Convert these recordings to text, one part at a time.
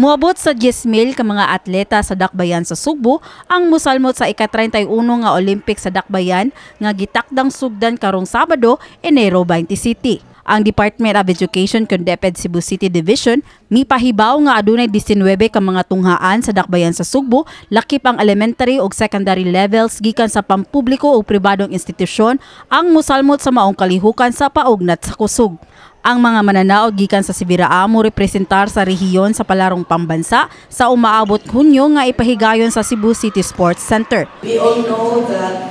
Moabot sa 10,000 ka mga atleta sa Dakbayan sa Sugbo ang musalmot sa ika-31 nga Olympics sa Dakbayan nga gitakdang sugdan karong Sabado, Enero 27. Ang Department of Education kun DepEd Cebu City Division mipahibaw nga adunay 19 ka mga tunghaan sa Dakbayan sa Sugbo, lakip ang elementary ug secondary levels gikan sa pampubliko ug pribadong institusyon ang musalmot sa maong kalihukan sa paugnat sa kusog. Ang mga mananaog gikan sa Sibiraamo mo representar sa rehiyon sa palarong pambansa sa umaabot Hunyo nga ipahigayon sa Cebu City Sports Center. We all know that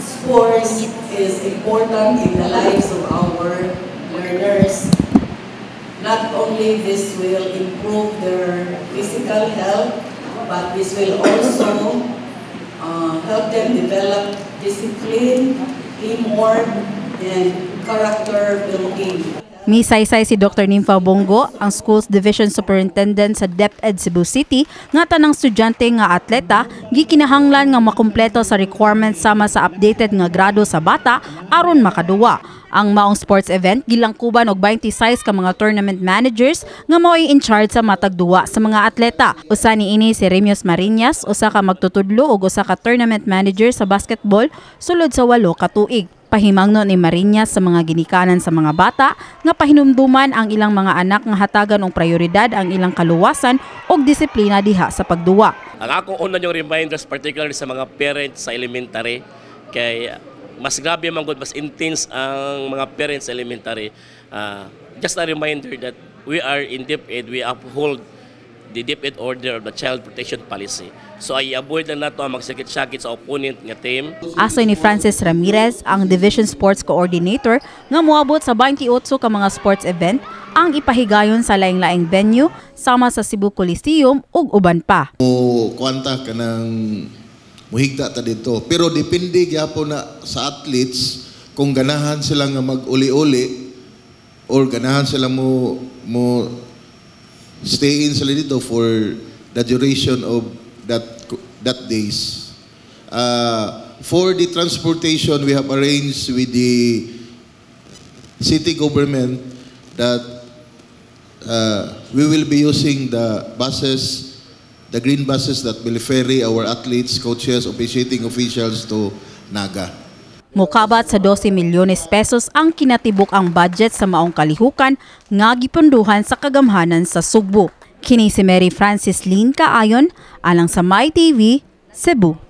sports is important in the lives of our learners. Not only this will improve their physical health, but this will also help them develop discipline, teamwork, and character building. Misaysay si Dr. Nympha Bongo, ang Schools Division Superintendent sa DepEd Cebu City, nga tanang estudyante nga atleta gikinahanglan nga makumpleto sa requirements sama sa updated nga grado sa bata aron makaduwa. Ang maong sports event gilangkuban og 26 ka mga tournament managers nga mao'y in charge sa matag duwa sa mga atleta. Usa niini si Remios Marinas, usa ka magtutudlo ug usa ka tournament manager sa basketball sulod sa 8 ka tuig. Pahimangno ni Marinas sa mga ginikanan sa mga bata nga pahinumduman ang ilang mga anak nga hatagan og prioridad ang ilang kaluwasan ug disiplina diha sa pagduwa. Ang akong una yung reminders, particularly sa mga parents sa elementary, kay mas grabe man gud, mas intense ang mga parents sa elementary. Just a reminder that we are in DepEd, we uphold the DepEd order of the Child Protection Policy. So ay avoid lang nato ang magsakit-sakit sa opponent nga team. Asoy ni Francis Ramirez, ang Division Sports Coordinator, nga moabot sa 28 ka mga sports event ang ipahigayon sa laing-laing venue sama sa Cebu Coliseum ug uban pa. Mo kuanta kanang muhigda ta dito. Pero depende gyapon na sa athletes kung ganahan sila nga mag-uli-uli or ganahan sila mo stay in sila dito for the duration of that days. For the transportation, we have arranged with the city government that we will be using the buses, the green buses that will ferry our athletes, coaches, officiating officials to Naga. Mukabat sa 12 milyones pesos ang kinatibuk ang budget sa maong kalihukan nga gipunduhan sa kagamhanan sa Sugbo. Kini si Mary Francis Lynn Kaayon alang sa MyTV, Cebu.